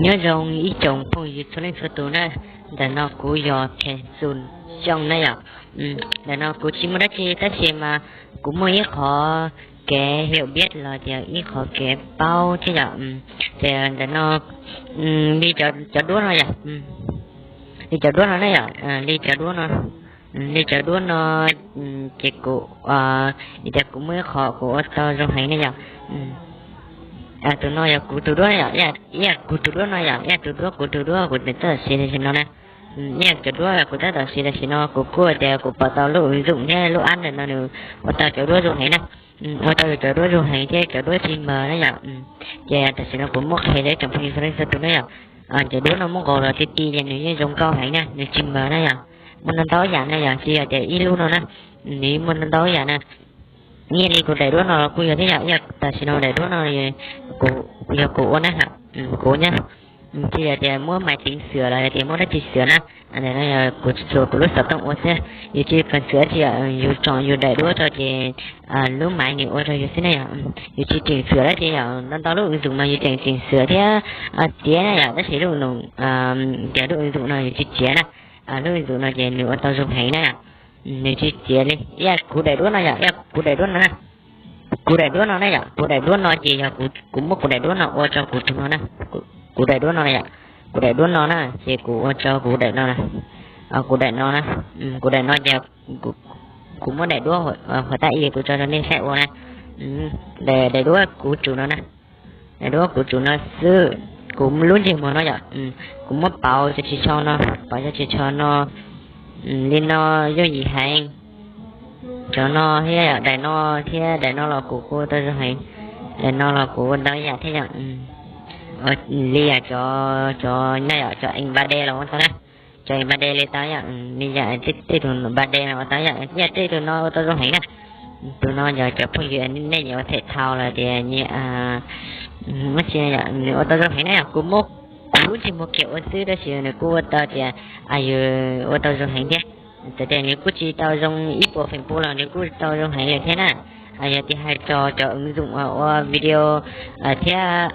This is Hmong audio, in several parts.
Nyob zoo ib tsoom phooj ywg txhua leej txhua tus na, ntawm no kuv yog Khees Xus Xyooj na yom. Ntawm no kuv tsis muaj dab tsi tab sis mas kuv muaj ib qho kev hiav piav los tias ib qho kev paub thiab yom. Ces ntawm no li cov duab no yom, li cov duab no na yom, li cov duab no, li cov duab no ces kuv, tias kuv muaj ib qho kuv ua tau zoo heev na yom. Tus no yog kuv tus duab yom, ib yam kuv tus duab no yom, ib yam tus duab kuv tus duab kuv tes txoj siv tam sim no na. Ib yam cov duab kuv tab tom siv tam sim no kuv kuj tias kuv pom tau lub ứng dụng thiab lub app ntawm no nws ua tau cov duab zoo heev na. Ua tau cov duab zoo heev thiab cov duab tsis mawg na yom. Ces tam sim no kuv muab qhia rau tsoom phooj ywg txhua leej txhua tus na yom. Cov duab no muab nkaus los ti ti ces nws yeej zoo nkauj heev na, nws tsis mawg na yom. Muaj ntau ntau yam na yom, tsis yog tias ib lub no na, nws muaj ntau ntau yam na. Ib yam li kuv daim duab no los kuj yog thiab yom, ib yam tam sim no daim duab no yog kuv ua na, kuv nyab. Tsis yog tias muab maiv tiv xwm los yog tias muab dab tsi xwm na, kuv tsuas kuv lub xov tooj ua xwb, yus tsis kheev xwm tsi, yus tsom yus daim duab rau ces lub maiv nws ua rau yus xwb na yom. Yus tsis tseem xwm dab tsi yom, ntau ntau lub ứng dụng mas yus tseem tseem xwm thiab txiav na yom, tab sis lub, tias lub ứng dụng no yus tsis txiav na. Lub ứng dụng no ces nws ua tau zoo heev na. Nws tsis txiav li, ib yam kuv daim duab no yom, ib yam kuv daim duab no na. Kuv daim duab no na yom, kuv daim duab no ces yog kuv muab kuv daim duab no ua rau kuv tus no na. Kuv daim duab no na yom, kuv daim duab no na ces kuv ua rau kuv daim no na. Kuv daim no na, kuv daim no ces kuv muab daim duab huam tab ib kuv tso rau nej saib ua na. Daim duab kuv tsum no na. Daim duab kuv tsum no xwb, kuv lub ntsej muag no yom, kuv muab pauv cov ris tsho no, pauv cov ris tsho no li no yooj yim heev. Cov no thiab daim no thiab daim no los kuv kuj ua tau zoo heev. Daim no los kuv ua ntau yam thiab yom. Li yam cov, cov na yom, cov ees ba de los ua tau na. Cov ees ba de li tau yom, li yam tej tus ba de no ua tau yom, yam tej tus no ua tau zoo heev na. Tus no yog cov phooj ywg nej nyiam ua them thau los tias nyiam, muab tsi yom, nws ua tau zoo heev na yom. Kuv muab kuv lub ntsej muag kiag ua xwb tab sis nws kuj ua tau tias yus ua tau zoo heev thiab. Txawm tias nws kuj tsis tau zoo ib puas feem pua los nws kuj tau zoo heev lawm thiab na. Yog tias hais txog cov ứng dụng ua video thiab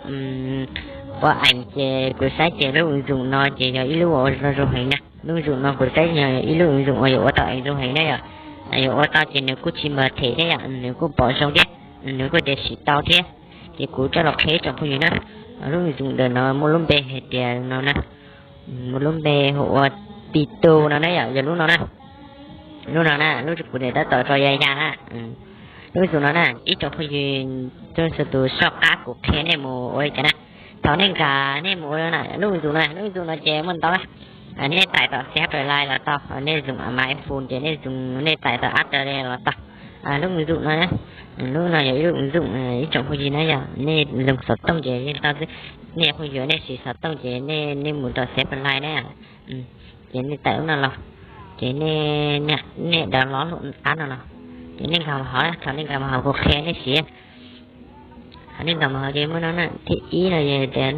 ua ees ces kuv saib ces lub ứng dụng no ces yog ib lub uas ua zoo heev na. Lub ứng dụng no kuv saib yog ib lub ứng dụng uas yuav ua tau ees zoo heev na yom. Yuav ua tau ces nws kuj tsis mawg them thiab yom, nws kuj pom zoo thiab, nws kuj tias siv tau thiab. Ces kuv coj los qhia tsoom phooj ywg na. Lub ứng dụng ntawm no muaj lub npe hais tias no na, muaj lub npe hu ua Titus no na yom, yog lub no na. Lub no na, lub kuv nim tab tom tso ya ya na. Lub ứng dụng no na, ib tsoom phooj ywg txhua tus soj qab kuv qhia nej mus ua li cas na. Thaum nej nkag nej mus ua na, lub ứng dụng no, lub ứng dụng no ces muaj ntau na. Nej tải tau Shopify los tau, nej dùng máy iPhone ces nej dùng, nej tải tau app Shopify los tau. Lub ứng dụng no na, lub no yog ib lub ứng dụng ib tsoom phooj ywg na yom, nej dùng xov tooj ces yeej tau xwb. Nej phooj ywg nej siv xov tooj ces nej mus rau Shopify na, ces nej tải lub no los, ces nej download lub app no los, ces nej nkag mus hauv, thaum nej nkag mus hauv kuv qhia nej siv. Thaum nej nkag mus hauv ces muaj no na, thib ib no yog tias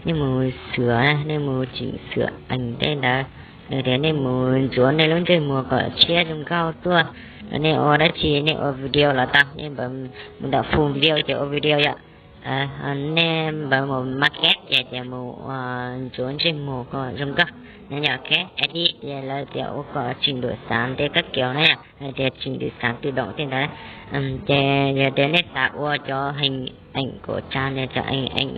nej mus xwm na, nej mus chỉnh sửa ảnh tej ntawd, tias nej mus ntxuav nej lub ntsej muag kom tshiab zoo nkauj tuaj, nej ua dab tsi, nej ua video los tau, nej npawb mus ntawm full video ces ua video yom. Nej npawb mus market ces tias mus ntxuav ntsej muag kom zoo nkauj, nej yog edit ces lawv tias ua kom chỉnh độ sáng tej kab kiaus na yom, tias chỉnh độ sáng tự động tej ntawd. Ces yog tias nej xav ua cov hình ảnh của cha tias cov ảnh, ảnh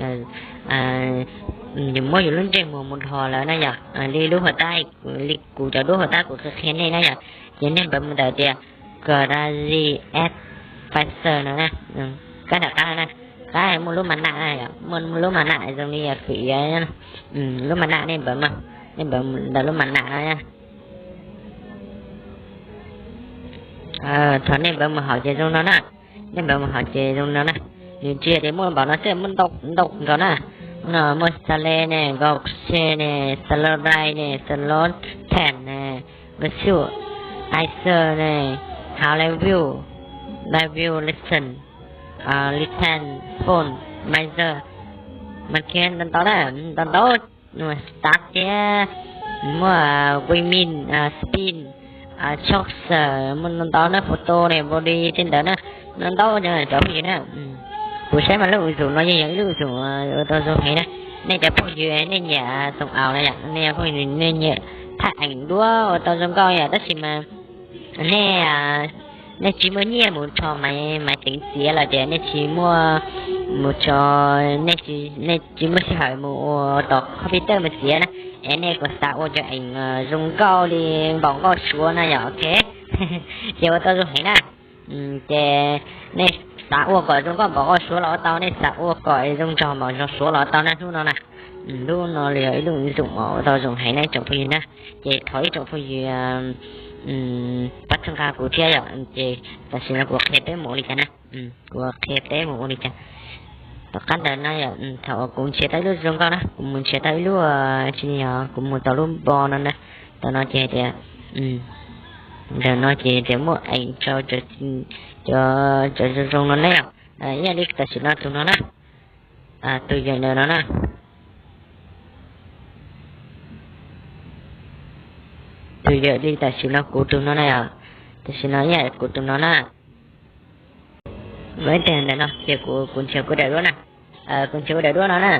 yus muab yus lub ntsej muag mus dhos lawm na yom, li lub hauv tab, li kuv cov duab hauv tab kuv qhia nej na yom, ces nej npawb mus ntawm tias Galaxy S Finder no na, kab ntawm qab no na, qab muaj lub mas nam na yom, muaj lub mas nam zoo li fim, lub mas nam nej npawb, nej npawb ntawm lub mas nam no na. Thaum nej npawb mus hauv ces zoo no na, nej npawb mus hauv ces zoo no na. Nws tsis yog tias muaj npaum no xwb, muaj ntau ntau nkaus na. No muaj Sale ne, Voucher ne, Salary ne, Salon Pen ne, Virtual Icer ne, How Review, Review Lesson, Return, Phone, Manager, mas kiag ntau ntau na, ntau ntau. Start thiab, muaj Women, Spin, Choice, muaj ntau ntau na, Photo ne, Body tej ntawd na, ntau ntau cov phooj ywg na. Kuv saib mas lub ứng dụng no yeej yog ib lub ứng dụng ua tau zoo heev na. Nej cov phooj ywg nej nyiam xoom aus na yom, nej cov phooj ywg nej nyiam thaij eev duab ua tau zoo nkauj yom, tab sis mas nej, nej tsis muaj nyiaj mus rho maiv teev txiav los tias nej tsis muaj mus rho, nej tsis muaj sij hawm mus ua tom computer mus txiav na, es nej kuj xav ua cov eev zoo nkauj li npaum nkauj suav na yom, ok, ces ua tau zoo heev na. Ces nej xav ua kom zoo nkauj npaum nkauj suav los ua tau, nej xav ua kom zoo nraug npaum nraug suav los ua tau na hnub no na. Lub no yog ib lub zoom ua tau zoo heev na ib tsoom phooj ywg na. Ces thov ib tsoom phooj ywg pab txhawb nqa kuv thiab yom, ces tam sim no kuv qhia peb mus ua li cas na. Kuv qhia peb mus ua li cas. Tom qab ntawd no yom, thaum uas kuv nrhiav tau ib lub zoo nkauj na, kuv mus nrhiav tau ib lub, tsis yog, kuv mus tau lub npo no na, tau no ces tias, ntawm no ces tias muaj eev rau cov zoo zoo no ne yom. Ib yam li tam sim no tus no na, tus yawm ntawm no na, tus yawm li tam sim no kuv tus no na yom, tam sim no ib yam kuv tus no na. Ib teg ntawm no ces kuv nrhiav kuv daim duab na, kuv nrhiav kuv daim duab no na,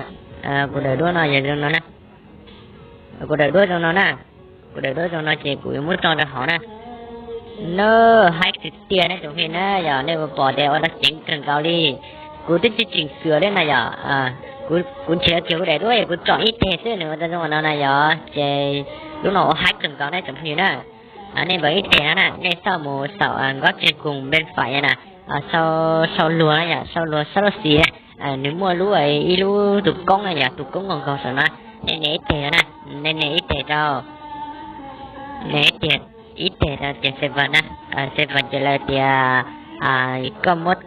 kuv daim duab no yog zoo no na, kuv daim duab zoo no na, kuv daim duab zoo no ces kuv yuav muab tso rau hauv na. Nws haib tiag tiag ne tsoom phooj ywg na, yog nej ua pom tias ua tau ceev kawg nkaus li. Kuv twb tsis tseem xwm li no yom, kuv nrhiav kiag kuv daim duab es kuv tsom ib teg xwb nws ua tau zoo no na yom, ces lub no ua haib kawg nkaus ne tsoom phooj ywg na. Nej npawm ib teg no na, nej xauj mus saum Nkob Tseg Koom Npeej Faim na, sau luag na yom, sau luag sab lub xis, nws muaj lub, ib lub tus koob na yom, tus koob nkaus nkaus saum no, nej nias ib teg na, nej nias ib teg rau, nias ib teg, ib teg rau ces save na, save ces lawv tias koj muab,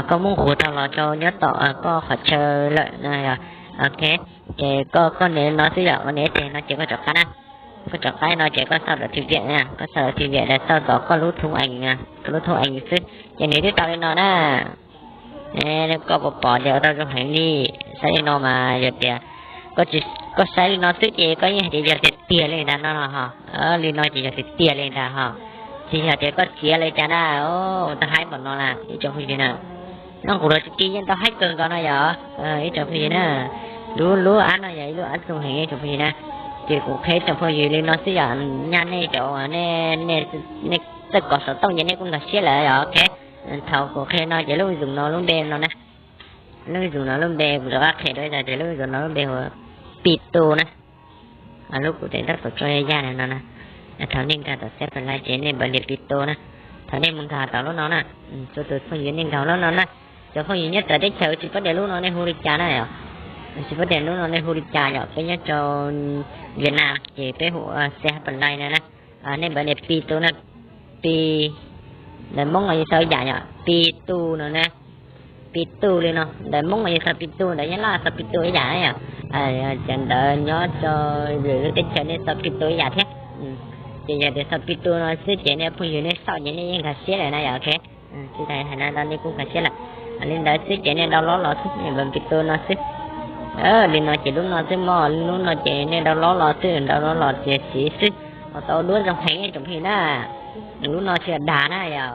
koj muab nqus tau los rau nyob tom koj qhov chaw lawm na yom. Ok, ces koj, koj nias no xwb yom, koj nias ib teg no ces koj rov qab na. Koj rov qab no ces koj xauj lawv thwj viam na, koj xauj lawv thwj viam rau xauj tom koj lub thoob ees, koj lub thoob ees xwb ces nws twb tau li no na. Koj puas pom tias ua tau zoo heev li? Saib li no mas yog tias koj saib li no xwb ces koj yeej hais tias yog tiag tiag li ntag no los ho. Li no ces yog tiag tiag li ntag ho. Tsis yog tias koj txiav li cas na, ua tau haib npaum no na ib tsoom phooj ywg na. Nyob kuv los tsis kis yeej tau haib kawg nkaus no yom, ib tsoom phooj ywg na. Lub, lub app no yog ib lub app zoo heev ib tsoom phooj ywg na. Ces kuv qhia ib tsoom phooj ywg li no xwb yom, nyaj nej cov uas nej txawj kov xov tooj ces nej kuj nkag siab lawm yom, ok. Thaum kuv qhia no ces lub zoom no lub npe no na, lub zoom no lub npe kuv rov qab qhia dua ib zaug tias lub zoom no lub npe hu Pitu na. Lub kuv tes tab tom tso yaj yaj no na. Thaum nej nkag tom xab pes lais ces nej npawb nias Pitu na. Thaum nej mus nkag tom lub no na, txhua tus phooj ywg nej nkag lub no na. Cov phooj ywg nyob txawv teb chaws tsis paub tias lub no nej hu li cas na yom, tsis paub tias lub no nej hu li cas yom, peb nyob rau Vietnam ces peb hu xab pes lais no na. Nej npawb nias Pitu na, Pi, ntawv Hmoob no yeej xaus ib yam yom, Pitu no na. Pitu li no, ntawv Hmoob no yeej xaus Pitu, ntawv Nyab Laj xaus Pitu ib yam na yom. Ces ntawv nyob rau lwm lub teb chaws nej xaus Pitu ib yam thiab. Ces yog tias xaus Pitu no xwb ces nej phooj ywg nej xauj ces nej yeej nkag siab lawm na yom, ok. Tsis tas hais no nej kuj nkag siab lawm. Li ntawd xwb ces nej download los xwb, nej npawb Pitu no xwb. Li no ces lub no xwb mog, lub no ces nej download los xwb, download los tias siv xwb. Ua tau duab zoo heev tsoom phooj ywg na. Lub no tsis dag na yom.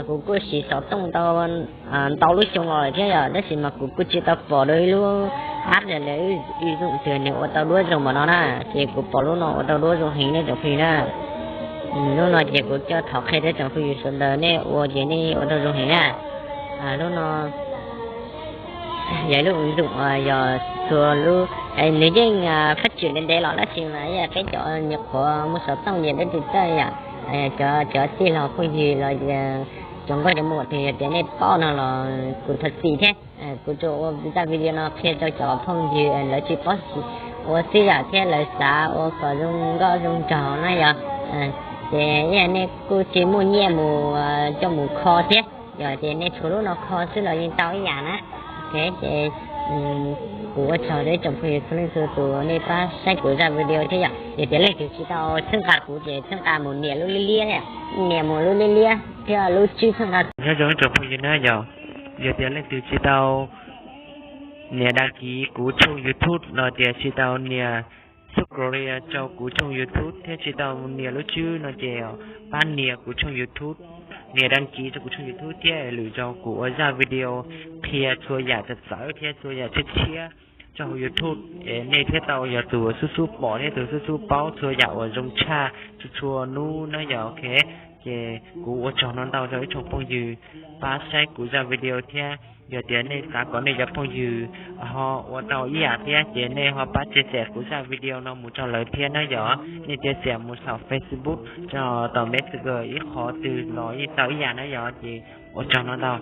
Kuv kuj siv xov tooj tau ntau lub xyoo los lawm thiab yom, tab sis mas kuv kuj tsis tau pom dua ib lub app yog lawv ib zoom twg nws ua tau duab zoo npaum no na, ces kuv pom lub no ua tau duab zoo heev ne tsoom phooj ywg na. Lub no ces kuv coj thov qhia rau tsoom phooj ywg sawv daws nej ua ces nej ua tau zoo heev na. Lub no yog lub zoom, yog txhua lub, nws yeej phát triển ntev ntev los tab sis mas yog peb cov nyuam qhuav muaj xov tooj ces peb tsis txawj yom. Cov, cov tij laug phooj ywg los cov nkauj cov muam tias yog tias nej paub no los kuv thov txim thiab. Kuv tsuas ua zaj video no qhia rau cov phooj ywg lawv tsis paub ua xwb yom, thiab lawv xav ua kom zoo nkauj zoo nraug na yom. Ces ib yam nej kuj tsis muaj nyiaj mus coj mus kho thiab, yog tias nej tshuav lub no kho xwb los yeej tau ib yam na. Ok, ces kuv ua tsaug rau ib tsoom phooj ywg txhua leej txhua tus nej pab saib kuv zaj video thiab yom. Yog tias leej twg tsis tau txhawb nqa kuv ces txhawb nqa mus nias lub liab liab, nias mus lub liab liab thiab lub tswb txhawb nqa kuv. Nyob zoo ib tsoom phooj ywg na yom, yog tias leej twg tsis tau nias đăng ký kuv channel YouTube los tias tsis tau nias subscribe rau kuv channel YouTube thiab tsis tau nias lub tswb no ces pab nias kuv channel YouTube, nias đăng ký rau kuv channel YouTube thiab lwm zaus kuv ua zaj video qhia txhua yam txawv txawv thiab txhua yam tshiab tshiab tso hauv YouTube es nej thiaj tau yog tus xub xub pom thiab tus xub xub paub txhua yam uas zoo tshaj txhua txhua hnub na yom. Ok, ces kuv ua tsaug no ntau rau ib tsoom phooj ywg pab saib kuv zaj video thiab yog tias nej xav kom nej cov phooj ywg ho ua tau ib yam thiab ces nej ho pab chia sẻ kuv zaj video no mus rau lawv thiab na yom. Nej chia sẻ mus saum Facebook, tso tom Messenger ib qhov twg los yeej tau ib yam na yom. Ces ua tsaug no ntau.